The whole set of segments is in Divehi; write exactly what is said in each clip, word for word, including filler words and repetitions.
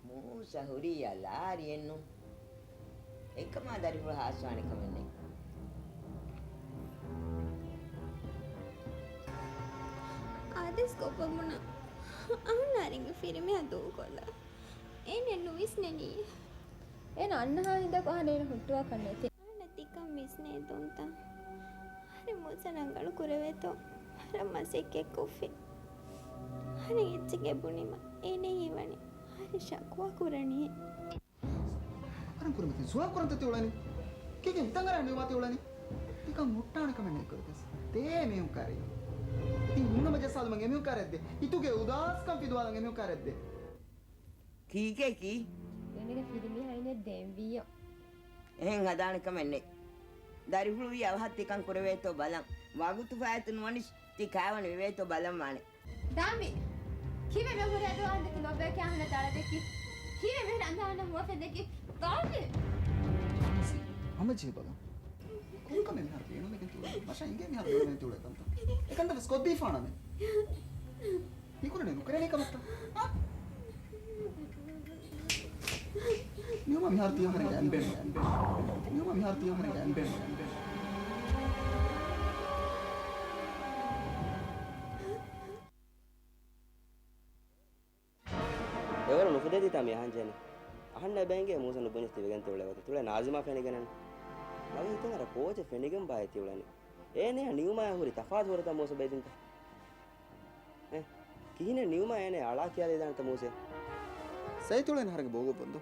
މޫސަ ހުރިއްޔާ ލާރިއެއްނު. އެކަމާ ދަރިފުޅު ހާސްވާނެ ކަމެއް ނެތް. އާދޭސް ކޮށްފަ ބުނަން. އަހަންނާ ރިނގި ފިރިމީހާ ދޫކޮށްލާ. އޭނަ ނުވިސްނެނީ. އޭނަ އަންނަހާ ހިނދަކު އަހަރެން އޭނަ ހުއްޓުވާކަށް ނެތޭ. އަހަންނަށް ތިކަން ވިސްނޭ ދޯންތަ؟ އަހަރެން މޫސަ ރަނގަޅު ކުރެވޭތޯ؟ ވަރަށް މަސައްކަތް ކޮށްފި. އަހަރެން އެއްޗެއް ބުނީމަ އޭނަ ހީވަނީ. އަހަރެން ޝަކުވާ ކުރަނީ. އަހަރެން ކުރިމަތިން ސުވާލު ކުރަންތަ ތި އުޅެނީ؟ ކީކޭ ހިތަށް އަރާ ނިއުމާ ތި އުޅެނީ؟ ތިކަން ހުއްޓާނެ ކަމެއް ނެތް ކުރިތަސް. ދޭ މީހުން ކާރި. ތި ހުންނަ މަޖަ ސާލުމަށް އެމީހުން ކާރެއްދޭ. ހިތުގެ އުދާސްކަން ފިލުވާލަން އެމީހުން ކާރެއްދޭ. ކީކޭ ކީ؟ އޭނަގެ ފިރިމީހާ އިންނަ ދެންވީޔޯ. އެހެން ހަދާނެ ކަމެއް ނެތް. ދަރިފުޅުވީ އަވަހަށް ތިކަން ކުރެވޭތޯ ބަލަން. ވަގުތު ފައިތު ނުވަނިސް ތި ކާވަނި ވެވޭތޯ ބަލަން ވާނެ. ދާންވީ. ކީއްވެ މި ހުރި އަދު ވާހަކަ ލޯބިވެ ކިޔާ ހުންނަ ދަޅަދެއްކި؟ ކީއްވެ މިހުރި އަނދަހާނަ ހުވަފެން ދެއްކި؟ ދާންވީ. ހަމަޖެހި ބަލަން. ކޮންކަމެއް މިހާރު ބޭނުންވެގެން ތިއުޅެނީ؟ މަށަށް އިނގޭ މިހާރު ބޭނުންވެގެން ތިއުޅޭ ކަންތައް. އެކަންތައް ވެސް ކޮށްދީފާނަމޭ. މިކުރަނީ ނުކެރޭނީ ކަމަށްތަ؟ އާ؟ ނިއުމާ މިހާރު ތިޔަ ހަރެގެ އަނބެން. ނިއުމާ މިހާރު ތިޔަ ހަރެގެ އަނބެން. އެވަރު ނުފުދޭތީތާ މި އަހަންޖެހެނީ. އަހަންނަށް އެބަ އެނގޭ މޫސަ ނުބުނި ތިވެގެން ތިއުޅޭ ގޮތަށް. ތިއުޅޭ ނާޒިމާ ފެނިގެން. މަގޭ ހިތަށް އަރާ ކޯޗެއް ފެނިގެން ބާއޭ ތިއުޅެނީ. އޭނަޔާ ނިއުމާޔާ ހުރި ތަފާތު ހުރަތަ މޫސަ ބެލިންތަ؟ އެ، ކިހިނެއް ނިއުމާ އޭނަޔާ އަޅާ ކިޔާދީދާނެތަ މޫސަޔަށް؟ ސައިދު އުޅެން އަހަރެންގެ ބޯގޮށް ބޮންދޯ.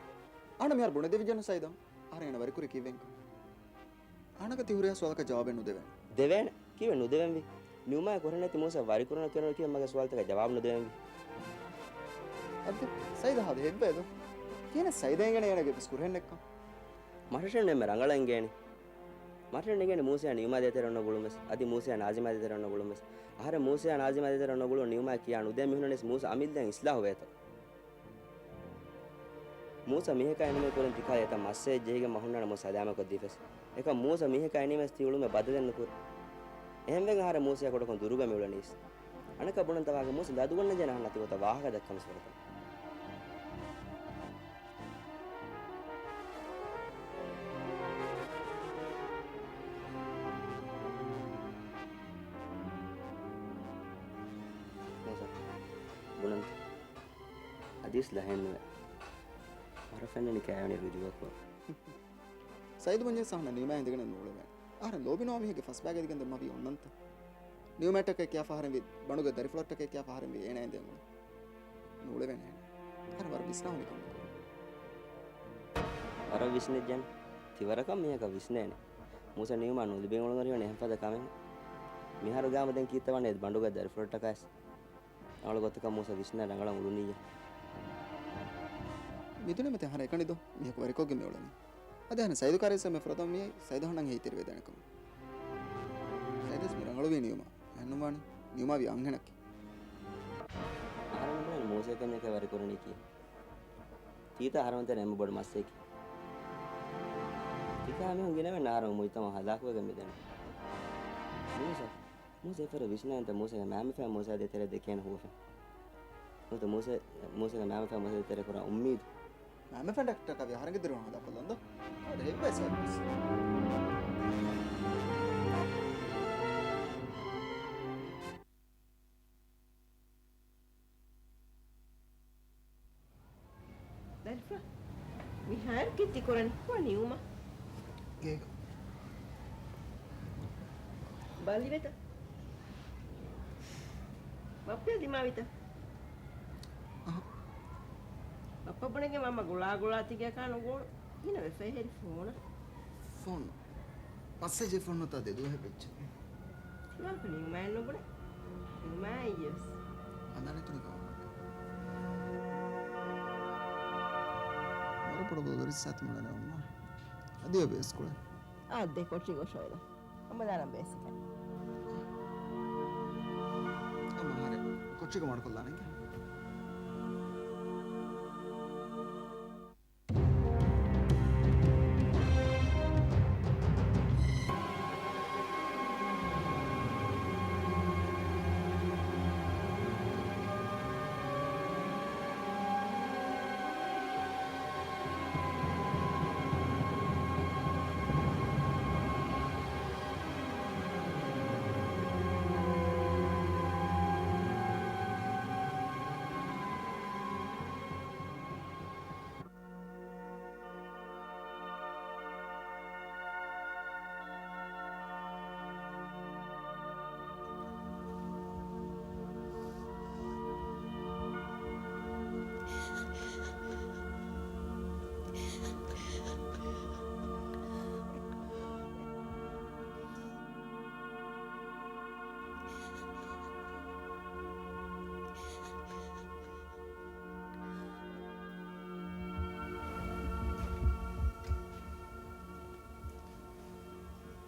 އަހަންނަށް މިހާރު ބުނެދެވިއްޖެނު ސައިދަށް. އަހަރެން އޭނަ ވަރިކުރީ ކީއްވެންކަން. އަހަންނަކަށް ތި ހުރިހާ ސުވާލަކަށް ޖަވާބެއް ނުދެވޭނެ. ދެވޭނެ. ކީއްވެ ނުދެވެންވީ؟ ނިއުމާޔަށް ކުރަން ނެތި މޫސަ ވަރިކުރަން ކެރުނު ކީއްވެ މަގޭ ސުވާލުތަކަށް ޖަވާބު ނުދެވެންވީ؟ އަދި ސައިދަށް ހާދަ ހެއްވޭދޯ؟ ކިހިނެއް ސައިދަށް އެނގޭނެ އޭނަގެ ވެސް ކުރިހެން ނެތްކަން؟ މަށަށެއް ނެއްމެ ރަނގަޅަށް އެނގޭނީ. މަށަށް ނެގޭނީ މޫސަޔާ ނިއުމާ ދޭތެރެ އޮންނަ ގުޅުން ވެސް، އަދި މޫސަޔާ ނާޒިމާ ދޭތެރެ އޮންނަ ގުޅުން ވެސް. އަހަރެން މޫސަޔާ ނާޒިމާ ދޭތެރެ އޮންނަ ގުޅުން ނިއުމާ ކިޔާ ނުދޭ މީހުންނަށް ވެސް މޫސަ އަމިއްލައިން އިސްލާހު ވޭތޯ؟ މޫސަ މީހަކާ އިނުމެ ކުރިން ތިކާ އެތައް މައްސައެއް ޖެހިގެން މަ ހުންނާނެ މޫސަ ސަލާމަތް ކޮށްދީފަސް. އެކަމް މޫސަ މީހަކާ އިނީމެސް ތި އުޅުމެއް ބަދަލެއް ނުކުރި. އެހެންވެގެން އަހަރެން މޫސަޔާ ކުޑަކޮށް ދުރުގަ މި އުޅެނީސް. އަނެއްކާ ބުނަން ތަވާގެ މޫސަ ލަދުގަންނަ ޖެނަ އަހަންނަށް ތިގޮތަށް ވާހަކަ ދައްކަމެސް ފުރަތަމަ. މޫސަ، ބުނަންތަ؟ އަދިވެސް ލަހެއްނުވޭ. ވަރަށް ފެންނަނީ ކާވެނި ރުޖުވަކު. ސައިދު ބުންޏެއްސް އަހަންނަށް ނިއުމާ އިނދެގެނެއް ނޫޅެވޭނެ. އަހަރެން ލޯބިނުވާ މީހެއްގެ ފަސްބާގަ އިދިގެން ދެން މަ ވީ އޮންނަންތަ؟ ނިއުމާއަށްޓަކައި ކިޔާފަ އަހަރެން ވީ، ބަނޑުގެ ދަރިފުޅަށްޓަކައި ކިޔާފަ އަހަރެން ވީ އޭނަ އިނދެގެން އުޅެނީ. ނޫޅެވޭނެ އޭނަ. އަހަރެން ވަރަށް ވިސްނާހުނި ކަމެއް ކުރީ. ވަރަށް ވިސްނިއްޖެން. ތިވަރަކަށް މީހަކަށް ވިސްނޭނެ. މޫސަ ނިއުމާ ނުލިބި އުޅުނު އަރިހުން އެހެން ފަދަ ކަމެއް. މިހާރު ގާމު ދެން ކީއްތަ ވަނީ ބަނޑުގެ ދަރިފުޅަށްޓަކައިސް. އަޅު ގޮތަކަށް މޫސަ ވިސްނާ ރަނގަޅަށް އުޅުނިއްޔާ. މިދުނިޔެމަތި އަހަރެން އެކަނިދޯ މީހަކު ވަރިކޮށްގެން މި އުޅެނީ. އަދި އަހަރެން ސައިދު ކާރިސް މެ ފުރަތަމަ މިއައީ ސައިދު އަހަންނަށް ހިތްތެރިވެދޭނެ ކަމަށް. ސައިދުވެސް މި ރަނގަޅުވީ ނިއުމާ. އެހެންނުވާނީ ނިއުމާ ވީ އަންހެނަކީ. އަހަރެން ބުނަން މޫސަ ކަންޏެކޭ ވަރިކުރަނީ ކީއް؟ ތީތަ އަހަރެމެން ތެރޭ އެންމެ ބޮޑު މައްސައެކޭ. ތިކާ މީހުން ގިނަވެން އަހަރެމެން މުޖްތަމައު ހަލާކުވެގެން މިދަނީ. މޫސަ، މޫސަ އެއްފަރު ވިސްނައިންތަ މޫސަގެ މައިންބަފައިން މޫސައާ ދޭތެރޭ ދެކޭނެ ހުވަފެން. ނުވަތަ މޫސަ، މޫސަގެ މައިންބަފައިން މޫސައާ ދޭތެރޭ ކުރާ އުއްމީދު. މައިންބަފައިން ޑޮކްޓަރ ކާވެ އަހަރެންގެ ދިރިއުޅުން ހަލާކޮށްލަން ދޯ؟ އަދި ހެއްވެސް ވަރުވެސް. މިހާރު ކީއްތި ކުރަނީ؟ ކޮން ނިއުމަ؟ ގޭގަ. ބަލިވެތަ؟ ބައްޕަ ދިމާވިތަ؟ އަހަ. ބައްޕަ ބުނެގެން މަންމަ ގުޅާ ގުޅާ ތިގޭ ކާނު ގޯޅު. ހިނަ ވެފަ ހެރި ފޯނަ. ފޯން. މައްސަޖެ ފޯން ނުތާ ދެ ދުވަހެއް ވެއްޖެ. ވާކު ނިއުމާއެއް ނުބުނެ؟ ނިއުމާއެއްޔަސް. ހަނދާނެތުނި ކަމަށް. މަރު ޕޮޑު ބޮލު ރިސާތި މުޅެނެ އުންމާ. އަދި އޮބެ ސްކޫލަށް. އާ، ދެ ކޮޓްރި ގޮށޯއިލަ. އަމަދާނަ ބޭސިކަން. އަމާރެ ކޮޓްރިގަ މަޑުކޮށްލާނެ.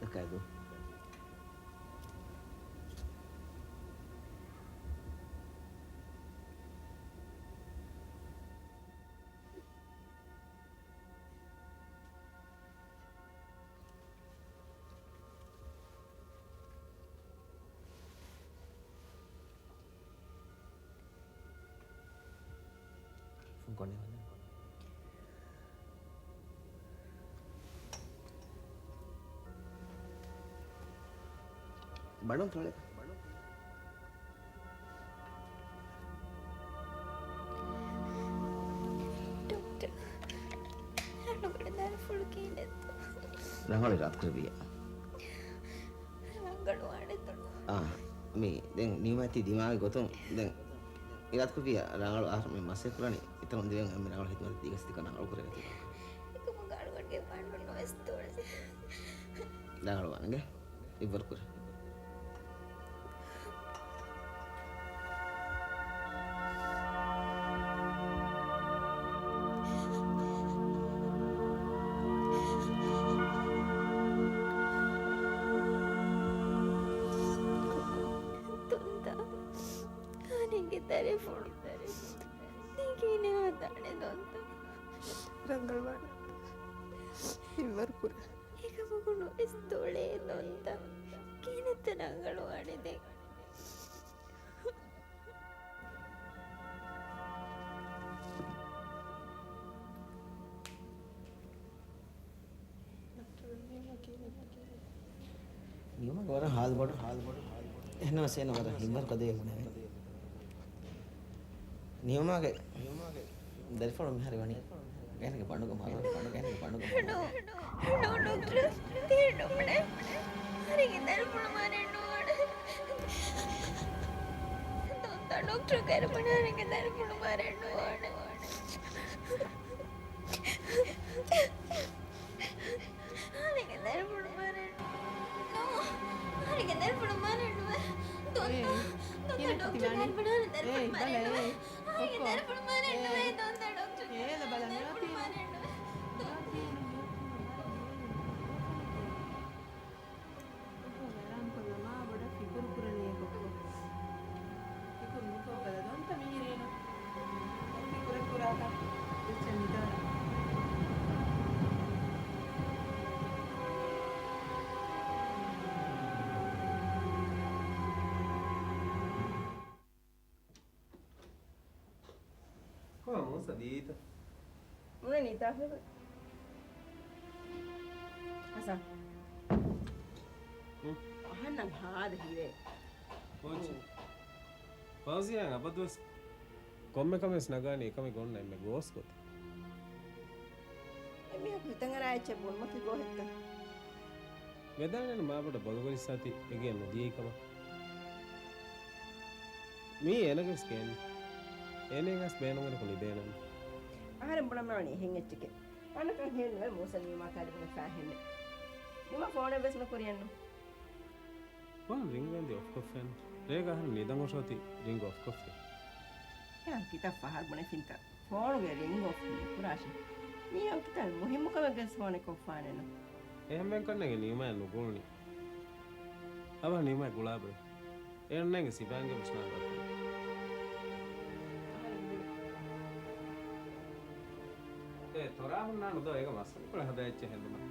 އަކަދު. ފުންކޮށް ނިވަން. ބަނޑުން ތޮޅެ. ޑޮކްޓަރ، ރަނގަޅު ދަރިފުޅު ކިހިނެއްތޯ؟ ރަނގަޅު ރާތްކުރެއްވިއްޔާ. ރަނގަޅުވާނެތޯ؟ އާ، މި ދެން ނިއުމަތި ދިމާވި ގޮތުން ދެން އިރާދަކުރެއްވިއްޔާ ރަނގަޅު އަހަރު މި މަސޭ ކުރަނީ އެތަނުން ދިވެން އެންމެ ރަނގަޅު ހިދުމަތް ދީގަސް ތިކަން ރަނގަޅު ކުރެވޭތީ. އެކަމުގަ އަޅުގަނޑުގެ ބަނޑުން ވެސް ތޮޅެ. ރަނގަޅުވާނެ. އިއްވަރު ކުރޭ. ދޮންތަ، އަނެއްގެ ދަރިފުޅު. ދެން ކިހިނެއް ހަދާނެ ދޮންތަ؟ ރަނގަޅުވާނެ. އިއްވަރު ކުރޭ. އެކަމަކު ނުވެސް ތޮޅޭ ދޮންތަ. ކިހިނެއްތަ ރަނގަޅުވާނެ ދެން؟ ނިއުމަގެ ވަރަށް ހާލު ބޮޑު، ހާލު ބޮޑު، ހާލު ބޮޑު. އެހެންނަމަވެސް އޭނަ ވަރަށް ހިތްވަރު ކަދޭ ބުނެވޭ. ނިއުމާގެ، ނިއުމާގެ ދަރިފުޅު މިހާރު ވަނީ ގޭނެގެ ބަނޑުގަ މަރު، ގޭނެގެ ބަނޑުގަ މަރު. ނޯ، ނޯ، ޑޮކްޓަރ، ތި ނުބުނެ. އަރިގެ ދަރިފުޅު މަރެއް ނުވާނެ. ދޮންތަ، ޑޮކްޓަރ ކައިރި ބުނެ އަރިގެ ދަރިފުޅު މަރެއް ނުވާނެ. އަރިގެ ދަރިފުޅު މަރެއް ނޫން. އަރިގެ ދަރިފުޅު މަރެއް ނުވޭ. ދޮންތަ، އޭ، ދޮންތަ ކިހިނެއް ޑޮކްޓަރ ތި ވާނީ؟ ކައިރި ބުނާނެ ދަރިފުޅު އޭ، މަރެއް ބަލަ، ނުވޭ. އޭ، އަރިގެ ކޮއްކޮ؟ ދަރިފުޅު މަރެއް ނުވޭ. އޭ. ދޮންތަ ޑޮކްޓަރ ދަރިފުޅު މަރެއް ނުވޭ. ދޮންތަ. ކޮއްކޮ ހައިރާންކޮށްލަމާ ބޮޑަށް ފިކުރު ކުރަނީ ކޮއްކޮ. ފިކުރު ނުކޮށް ބަލަ ދޮންތަ މިހިރީނު. ދޮން ފިކުރެއް ކުރާކަށް އެއްޗެއް މިދާނެ. ކޮބާ މޫސަ ދީތަ؟ މުޅި ނިތާފަ. ހަސަން. ހުން. އަހަންނަށް ހާދަ ހިރޭ. ކޯޗް. ހުން. ފައުޒިޔާ އަބަދުވެސް ކޮންމެ ކަމެއް ނަގާނީ އެކަމެއް ގޮންނަ އެންމެ ގޯސް ގޮތެއް. މީހަކު ހިތަށްއަރާ އެއްޗެއް ބުނުމަކީ ގޯހެއްތަ؟ ވެދާނެން މާބޮޑަށް ބޮލުގަ ރިއްސާތީ އެގެއަށް ނުދިޔައީ ކަމަށް. މީ އޭނަގެވެސް ގެއެއްނު. އޭނައަށް ވެސް ބޭނުންވެރިކޮށް ލިބޭނެއްނު. އަހަރެން ބުނަމާ ވަނީ އެހެން އެއްޗެކޭ. އަންނަކަން ހެންނުވޭ މޫސަ ނީމާ ކާރިބުނެފާ ހެންނެއް. ނީމާ ފޯނެއް ވެސް ނުކުރިއެއްނު. ފޯން ރިންގް ވެންދި އޮފްކޮށްފައެއްނު. ރޭގަ އަހަރެން ނިދަން އޮށޯތީ ރިންގް އޮފްކޮށްފި. އެހާ ކިތައް ފަހަރު ބުނެފިންތަ؟ ފޯނުގެ ރިންގް އޮފް ނުކުރާށޭ. މީހަކު ކިތައް މުހިއްމު ކަމެއްގަ ވެސް ފޯނެއް ކޮށްފާނެއްނު. އެހެންވެގެން ކަންނޭނގެ ނީމާއަށް ނުގުޅުނީ. އަވަހަށް ނީމާ ގުޅާބަލަ. އޭނަ ނޭނގެ ސިފައިންގެ ވިސްނާލާފަ. އޭ ތޮރާ ހުންނާނު ދޯ އޭގަ މައްސަލަކޮޅެއް ހަދާ އެއްޗެއް ހެއްލުމަށް.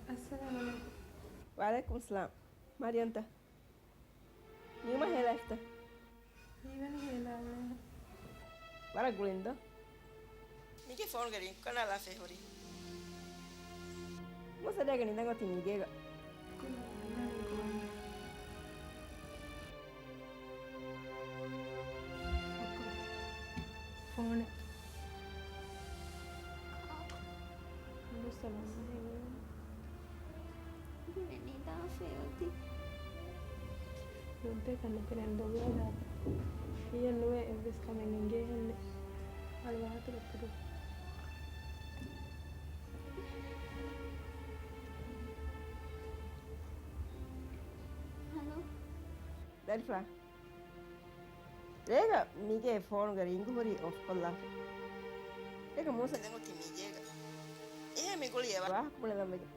އައްސަލާމު ޢަލައިކުމް. ވަޢަލައިކުމް ސަލާމް. މަރިޔަންތަ؟ ނީމާ ހޭލާފިތަ؟ ހީވަނީ ހޭލާލާ. ވަރަށް ގުޅިން ދޯ؟ މީގެ ފޯނުގެ ރިންގް ކަނޑާލާފައި ހުރީ. މޫސަ ރޭގަ ނިދަން އޮތީ މީގޭގަ. ފޯނެއް. މޫސަ މަންމަ ހެނގުނު. ބުނެ ނިދާފައި އޮތީ. ނުދޭ ކަންނަތެރެން ދޮގު ހަދާފަ. ހިޔެއް ނުވޭ އެއްވެސް ކަމެއް އެނގޭހެންނެއް. އަޅު ވާހަކަ ދައްކަދެއް. ހަލޯ. ދަރިފާ. ރޭގަ މީގެ ފޯނުގެ ރިންގް ހުރީ އޮފްކޮށްލާފަ. ރޭގަ މޫސަ ނިދަން އޮތީ މީގޭގަ. އެހެން މި ގުޅި އެ ވާހަކަ ބުނެލަން ވެގެން.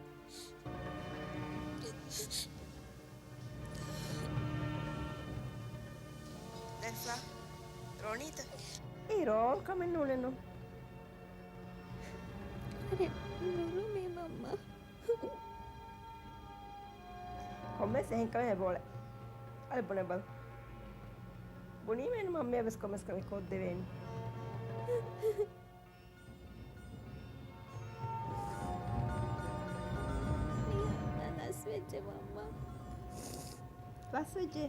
ދެން ފްލާ، ރޯނީތަ؟ އެއީ ރޯން ކަމެއް ނޫނެއްނު. އަރެ، ނުރުމޭ މަންމާ. ކޮންމެސް އެހެން ކަމެއް އެބައުޅޭ. އަރެ ބުނެބަލަ. ބުނީމޭނު މަންމަޔަށް ވެސް ކޮންމެސް ކަމެއް ކޮށްދެވޭނީ. މިހާރު ލަސްވެއްޖެ މަންމާ. ލަސްވެއްޖެ؟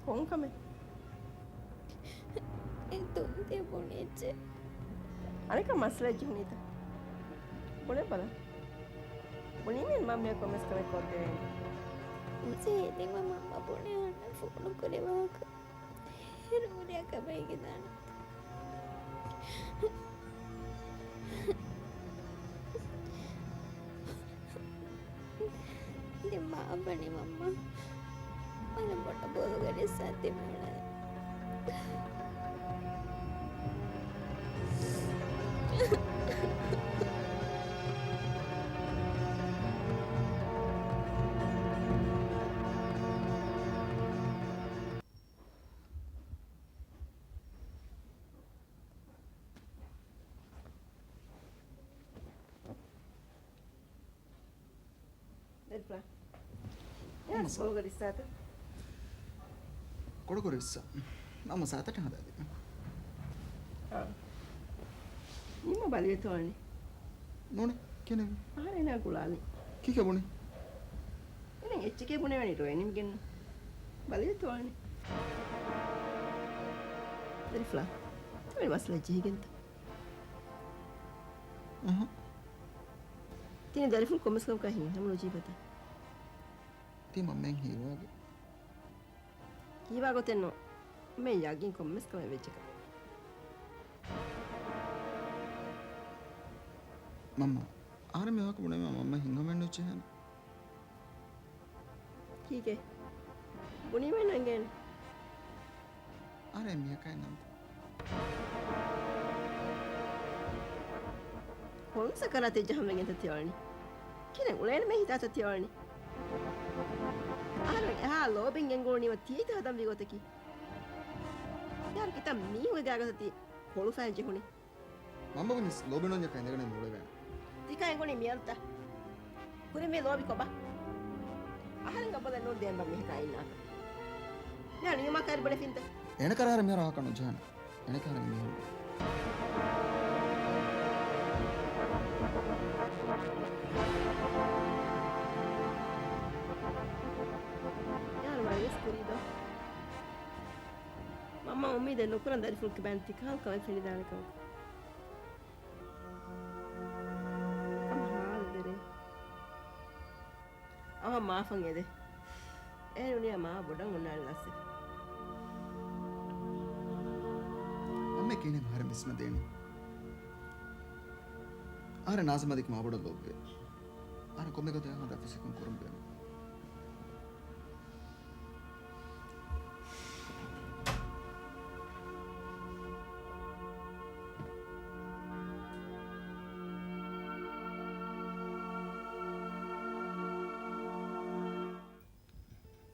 ކޮން ކަމެއް؟ އެ ތުންތި ބުނިއްޖެ. އަނެއްކާ މައްސަލައެއް ޖެހުނީތަ؟ ބުނެބަލަ. ބުނީމޭ މަންމަޔަށް ކޮންމެސް ކަމެއް ކޮށްދެވޭނެ. މުޖީބް ދިމަ މަންމަ ބުނެ އަންނަ ފޯނު ކުރި ވާހަކަ. ރޯރިއަކަށް ބައިގެދާނެ. ދެން މާ އަވަނީ މަންމާ. ވަރަށް ބޮޑަށް ބޮލުގަ ރިއްސާ ތިބުނަން. ދެން ފްލާ. އެހާ ސްލޯގަ ރިއްސާތަ؟ ކޮޅުކޮޅު ރިއްސާ. ނަމަ ސާތަޓަ ހަދާދި. އާ. ނިމު ބަލިވެތޯ އަނެއް؟ ނޫނެ، ކިހިނެއް؟ އަހަރެން އޭނާ ގުޅާލި. ކީކޭ ބުނި؟ އޭނަ އެއްޗެކޭ ބުނެވެނީ ރޮއެ ނިމިގެން. ބަލިވެތޯ އަނެއް؟ ދެން ފްލާ. ތަމެ މައްސަލަ ޖެހިގެންތަ؟ އަހަ. ތިނި ދަރިފުން ކޮންމެސް ކަމަކާ ހިތްހަމަ ނުޖީބަތަ؟ ތީ މަންމައަށް ހީވާގެ. ހީވާ ގޮތެއްނު. މެ ޔަގީން ކޮންމެސް ކަމެއް ވެއްޖެކަމަށް. މަންމާ، އަހަރެން މި ވާހަކަ ބުނެވީމަ މަންމަ ހިތްހަމައެއް ނުއްޖެހޭނެ. ކީކޭ؟ ބުނީމަ ނަނގޭނެ. އަރޭ މީހަކާ ނަންތަ؟ ކޮން ސަކަރާތެއް ޖަހަން ވެގެންތަ ތިއަޅަނީ؟ ކިހިނެއް އުޅޭނެ މޭ ހިތާތަ ތިއަޅަނީ؟ އަހަރެން އެހާ ލޯބިން ގެންގުޅުނީމަ ތިޔައިތަ ހަދަން ވީ ގޮތަކީ؟ މިހާރު ކިތައް މީހުންގެ ގާގަތަ ތި ކޮޅުފައިން ޖެހުނީ؟ މަންމަ ވަނީސް ލޯބި ނޫންޏަކަށް އިނދެގަނެ މިއުޅެވޭނެ. ތިކަން އެނގުނީ މިއަދުތަ؟ ކުރިން މި ލޯބި ކޮބާ؟ އަހަރެން އަބަދަށް ނޫން ދޭންބަ މީހަކާ އިންނާކަށް. ނިޔަ ނިޔުމާ ކާރި ބުނެފިންތަ؟ އޭނަ ކަރާރަ މިހާރު ހާކަން ނުޖަހާނެ. އޭނަ ކަރާރަ މިހާރު. ޔާރު ވަރިވެސް ކުރީދޯ. މަންމަ އުއްމީދެއް ނުކުރަން ދަރިފުޅު ކިބައިން ތިކަހަލަ ކަމެއް ފެނިދާނެ ކަމަކަށް. ހާލު ދެރޭ. އަވަ މާފަން އެދެ. އޭރު ނިޔަ މާ ބޮޑަށް އޮންނާނެ ލަސް. އަންމެ ކިހިނެއް އަހަރެން ވިސްނަދޭނީ. އަހަރެން ނާޒިމާ ދެކެ މާ ބޮޑަށް ލޯބިވޭ. އަހަރެން ކޮންމެ ގޮތެއް ހަދާ ފިސްއެއްކަން ކުރަން ބޭނުން.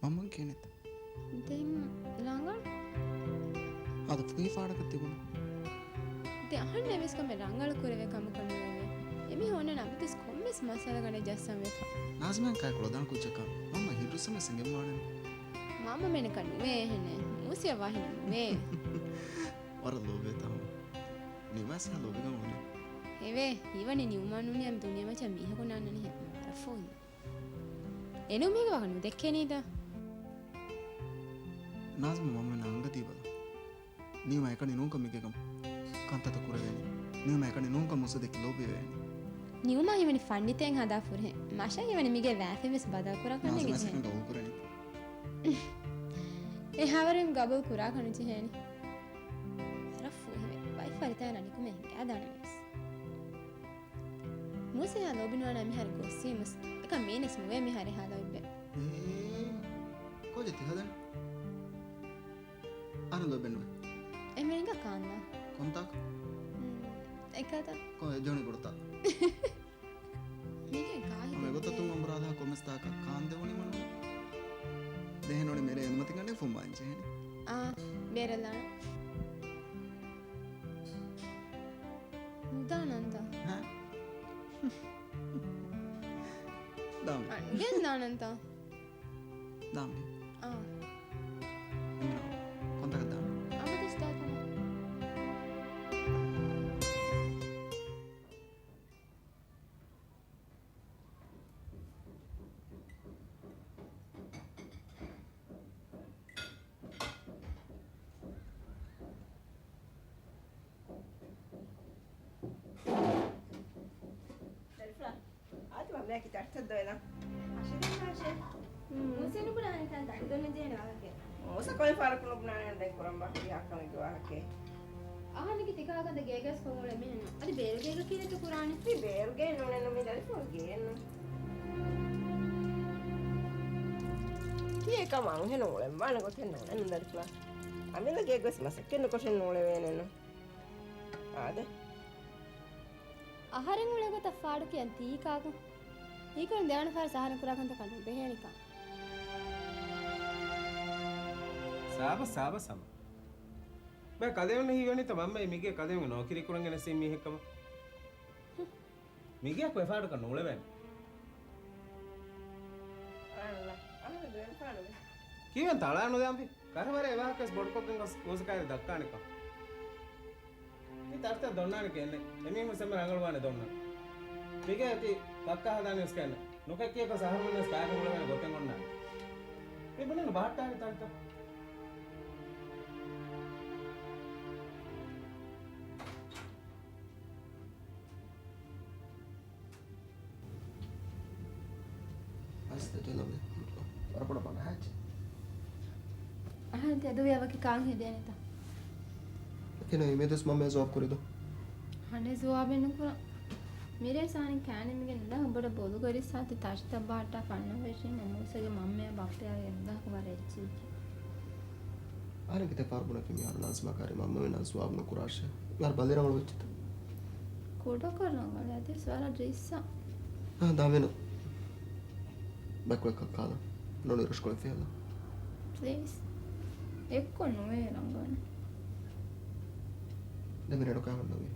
މަންމަން ކިހިނެއްތަ؟ ދެން ރަނގަޅު. އަދަ ފުހި ފާޑަކަށް ތިބުނު. ދެ އަހަންނަށް ވެސް ކަމެއް ރަނގަޅު ކުރެވޭ ކަމަކަށް ނުވެވޭ. އެމީހުން އޮންނަ ނަމަތަސް ކޮންމެސް މައްސަލަގަނޑެއް ޖައްސަން ވެފަ. ނާޒިމާ ކާކު ލޮދާން ކުއްޖަކަށް މަންމަ ހިތްރުއްސަމެސް އެނގެންވާނެ. މަންމަ މެނަކަށް ނުވޭ އެހެނެއް. މޫސިއަށް ވާހިނަ ނުވޭ. ވަރަށް ލޯބިވޭތާ ހަމަ. ނިމާސް ހާ ލޯބިގަ އުނެ. އެވޭ، ހީވަނީ ނިއުމާ ނޫނިއަމް ދުނިޔެމަޗަށް މީހަކު ނާންނަނިހެ މަރަފޯހި. އެނޫ މީގެ ވަހަ ނުދެއްކޭނީދާ. ނާޒިމާ މަންމަ ނަންގަދީބަލަ. ނިއުމާ އެކަނި ނޫންކަން މިގޭގަ ކަންތައްތައް ކުރެވޭނީ. ނިއުމާ އެކަނި ނޫންކަން މޫސަ ދެކި ލޯބިވޭނީ. ނިއުމާ ހީވަނީ ފަންނިތެއް ހަދާ ފުރެހެން. މަށަށް ހީވަނީ މިގޭ ވާފެން ވެސް ބަދަލު ކުރާކަށް ނާޒިމާ ނޭނގެ ސެކަންޑް ގަބޫލު ކުރަނީ. އެ ހާވަރުން ގަބޫލު ކުރާކަށް ނުޖެހޭނީ. ވަރަށް ފޫހެވެ. ވައިފާ ރިތާ ރަނިކުމެ ހިނގާދާނެ ވެސް. މޫސަޔާ ލޯބިނުވާނާ މިހާރު ގޮއްސީމަސް. އެކަން މީނެސް ނުވޭ މިހާރު ހާލަވިއްބެ. އޭ، ކޯޖެ ތި ހަދަނީ؟ އަހަރެން ލޯބި ނުވޭ. އެމެންގ ކާންނާ. ކޮންތާކު؟ އެކަތަ. ކޮ އެ ޖޯނި ގުޑުތާ. މީގެ ކާހި އަމެ ގޮތަށް ތުން އަނބުރާލާ ކޮމެސް ތާކަ ކާންދެވުނީ މަނު. ދެހެން ނޫނީ މެރޭ އެނދުމަތި ގަނޑެ ފުން ވާންޖެހެނީ. އާ، ބޭރަލާނަ. ނުދާނަންތަ؟ ހާ؟ ދާމި. އަންގެން ދާނަންތަ؟ ދާމި. އާ. ކޮންތަކަށް ދާމި؟ އަބަދުސް ދާތަނަ. ދަރިފުޅާ، އާދެ މަންމަޔަކީ ތަށިތައް ދޮވެލަން. ހަށިދިން ހަށެއް. މޫސަ ނުބުނާނެކަން ތަށި ދޮންނަން ޖެހޭނެ ވާހަކައެއް. މޫސަ ކޮން ފަހަރަކު ނުބުނާނެ ދެން ކުރަން ބާކީ ހާކަމެއްގެ ވާހަކައެއް. އަހަންނަކީ ތިކާކަންތަ ގޭގަސް ކޮށް އުޅެ މީހެއްނު. އަދި ބޭރުގޭގަ ކީރިތި ކުރާނެ؟ ތި ބޭރުގޭ ނޫނެއްނު މި ދަރިފުޅު ގޭއެއްނު. ތި އެކަމަށް އަންހެނުން އުޅެންވާނެ ގޮތެއް ނޫނެއްނު ދަރިފުޅާ. އަމިއްލަ ގޭގަސް މަސައްކަތް ނުކޮށެއް ނޫޅެވޭނެއްނު. އާދެ. އަހަރެން އުޅޭ ގޮތަށް ފާޑު ކިޔަން ތީ ކާކު؟ ހީކުރަން ދެވަނަ ފަހަރަށް އަހަރެން ކުރާ ކަންތަކަށް ނުބެހޭނެކަން. ސާބަސް، ސާބަސް ހަމަ. ބައެއް ކަލޭމެންނަށް ހީވަނީތަ މަންމައީ މިގޭ ކަލޭމެންގެ ނޯކިރީ ކުރަން ގެނެސްދިން މީހެއްކަމަށް؟ މިގެއަކު އެފާޑުކަން ނޫޅެވޭނެ. ކީވެން ތަޅާ ނުދާންފި؟ ކަށަވަރެއް އެވާހަކަވެސް ބޮޑުކޮށްގެން ގޮސް މޫސަ ކާރި ދައްކާނެކަން. ތި ތަށިތައް ދޮންނާނެ ކެންނެ. އެމީހުން ސެމެ ރަނގަޅުވާނެ ދޮންނަން. މިގޭ ތި ކައްކާ ހަދާނެ ވެސް ކެންނެ. ނުކެއްކިޔަކަސް އަހަރުމެންނަސް ކާރި މުޅެވޭނެ ގޮތެއް އޮންނާނެ. ތި ބުނެން ބަހައްޓާގެ ތަށިތައް. އަސް ދެ ޖެލަމެ. ވަރަށް ބޮޑަށް ބަނަހައްޗެ. އަހަން ތެދުވި އަވަކި ކާން ހެދޭނެތަ؟ އެކެން އިމޭދުސް މަންމަ ޖަވާބު ކުރިދޯ. ހަނެ ޖަވާބެއް ނުކުރަން. މިރޭ ސާނި ކާނެ މިގެ ނުދާ ބޮޑަށް ބޮލުގަރި ސާތި ތަށިތައް ބާއްޓާ ފަންނަ ވެށިން އަމޫސަގެ މަންމަޔާ ބައްޕަޔާގެ ނުދާކު ވަރަށް އެއްޗިއްޖެ. އަހަރެން ކިތައް ފަހަރު ބުނެފި މިހާރު ނާޒިމާ ކާރި މަންމަ ވެ ނާ ޖަވާބު ނުކުރާށޭ. ވަރަށް ބަލި ރަނގަޅު ވެއްޖެތަ؟ ކުޑަކޮށް ރަނގަޅު އަދި ވަރަށް ރީއްސާ. އާ، ދާމެނު. ބައްކުޅެއް ކައްކާލަ. ނޫނީ ރަށްކޮޅެއް ފިޔަލަ. ޕްލީޒް. އެއްކޮށް ނުވޭ ރަނގަޅު. ދެ މިނެޓު ކާ ހުންނަވީ.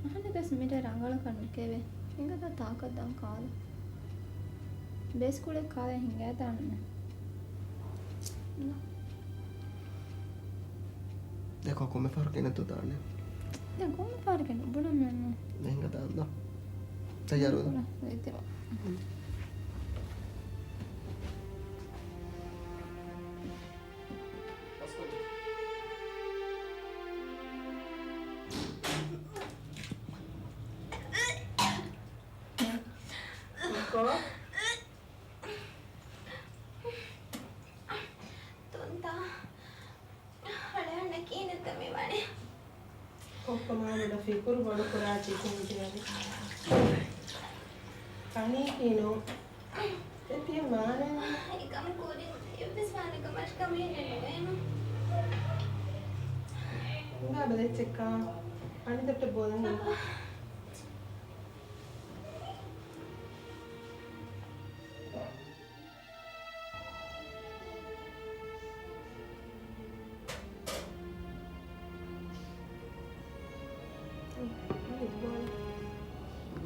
އަހަންނަކަސް މިރޭ ރަނގަޅަކަށް ނުކެވޭ. ހިނގަދާ ތާކަށް ދާން ކާލަ. ބޭސްކުޅެއް ކާލަ ހިނގާދާނަމޭ. ދެކޮ ކޮންމެ ފަހަރު ކިނެތު ދާނެ؟ ދެ ކޮންމެ ފަހަރު ކިނެ ބުނަމެން. ދެން ހިނގަ ދާން ދޯ. ތައްޔާރު ވެދޯ. ދެތިވާ. ދޮންތާ، އަޅެ އަންނަ ކީނެއްތަ މިވަނީ؟ ކޮއްކޮ މާބޮޑަށް ފިކުރު ބޮޑުކުރާތީ ކުންތިއަނި. ކަނީކީ ނޫން. ދެ ތިޔަ މާނަ. އެކަމަކު ކުރިން އެއްވެސް މާނަ ކަމަށް ކަމެއް ނުވޭނު. ހިނގާބަލަ އެއްޗެއްކާ. އަނެއް ދޮއްޓެއް ބޯލަން.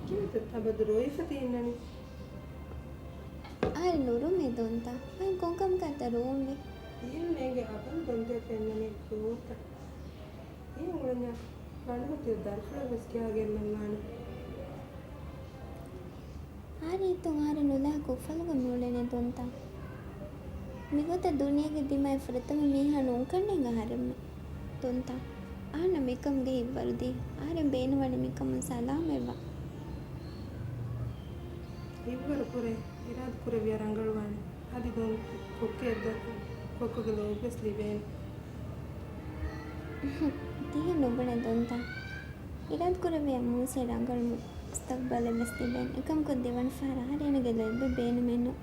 ކިހިނެއްތަ ތަބަދު ރޮއިފަ ތިހިންނަނީ؟ އާރެ ނުރުމޭ ދޮންތާ. އައި ކޮންކަމަކަށްތަ ރޯންވީ؟ ތިހިން ނޭނގެ އަބަދު ދޮންތެ ފެންނަނީ ރޯތަ؟ ތިހިން އުޅެންޏާ ބަނޑުހުތި ދަރިފުޅަށް ވެސް ކިޔާގެންނަންވާނެ. އާރެ އިތުން އާރެ ނުލާ ކުށްފަލުގަ މިއުޅެނީ ދޮންތާ. މިގޮތަށް ދުނިޔޭގެ ދިމާއި ފުރަތަމަ މީހާ ނޫންކަންނޭނގެ އަހަރެންމެ. ދޮންތާ. އަހަންނަށް މިކަމުގެ ހިތްވަރުދީ. އާރެން ބޭނުންވަނީ މިކަމުން ސަލާމަތްވާ. ހިތްވަރު ކުރޭ. އިރާދަ ކުރެއްވިޔާ ރަނގަޅުވާނެ. އަދި ދޮން ކޮއްކޮއެއް ދަ-، ކޮއްކޮގެ ލޯބިވެސް ލިބޭނެ. ތިހެން ނުބުނެ ދޮންތާ. އިރާދަ ކުރެއްވިޔާ މޫސޭ ރަނގަޅު މު-، މުސްތަގްބަލެއް ވެސް ލިބޭނެ. އެކަމަކު ދެވަނަ ފަހަރަށް އަހަރެންގެ ލޯތްބެއް ބޭނުމެއް ނޫން.